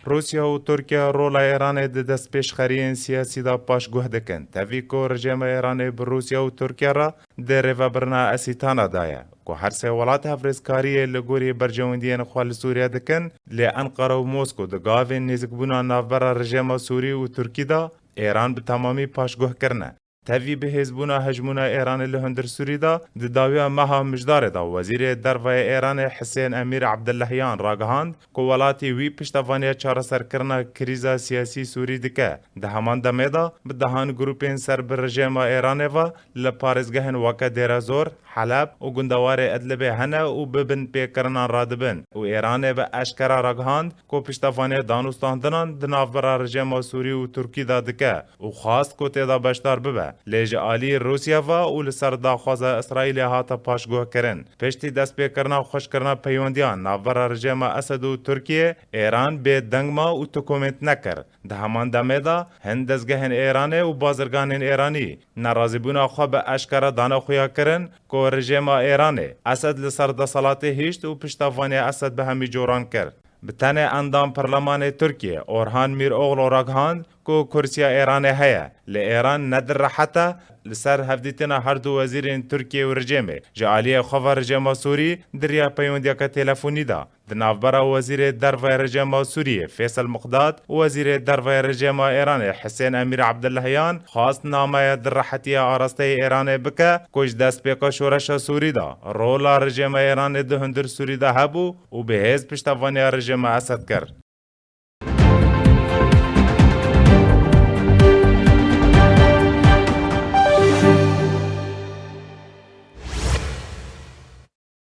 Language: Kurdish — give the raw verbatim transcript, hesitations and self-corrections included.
Rûsya û Tirkiye rola Îranê di destpêşxeriyên siyasî de paşguh dikin. Tevî ku rejêma Îranê bi Rûsya û Tirkiye re di rêvebirina Esîtana de ye, ku her sê welat hevrêzkariyê li gorî berjewendiyên xwe li Sûriye dikin, lê Enqere û Mosko di gavên nêzikbûna navbera rejêma Sûrî û Tirkî de Îran bi temamî paşguh kirine. Tevî bihêzbûna hejmûna Îranê li hundir Sûrî de, di dawiya meha Mijdarê de Wezîrê Derve yê Îranê Hisên Emîr Ebdillahyan ragihand ku welatî wî piştevaniya çareserkirina krîza siyasî Sûrî dike. Di heman demê de bi dehan grûpên ser bi rejêma Îranê ve li parêzgehên weke Dêrezor, Heleb û gundewarê Idlibê hene û bi binpêkirinan radibin û Îranê bi eşkera ragihand ku piştevaniya danûstandinan di navbera rejêma Sûrî û Tirkî de dike û xwast ku tê de beşdar bibe. Lê ji alî Rûsya ve û li ser daxwaza Îsraîlê hate paşguhkirin. Piştî destpêkirina xweşkirina peywendiyan navbera rejêma Esed û Tirkiyê, Îran bê deng ma û tu komênt nekir. Di heman demê de hin dezgehên Îranê û bazirganên Îranî nerazîbûna xwe bi eşkere dane xuya kirin ku rejêma Îranê Esed li ser deselatê hişt û piştevaniya Esed bi hemî coran kir. Bi tenê endam Perlemanê Tirkiyê Orhan Mîroglu ragihand ku kursiya Îranê heye. Li Îran ne di rehet e, li ser hevdîtina her du wezîrên Tirkiyê û rejêmê ji aliyê xwe ve rejêma Sûrî di riya peywendiyeke telefonî de di navbera Wezîrê Derve rejêma Sûriyê Fêsel Miqdad û Wezîrê Derve rejêma Îranê Hisên Emîr Ebdillahyan xwast nameya di rehetiya arasteyê Îranê bike ku ji destpêka şoreşa Sûrî de rola rejêma Îranê di hundir Sûrî de hebû û bi hêz piştevaniya rejêma Esed kir.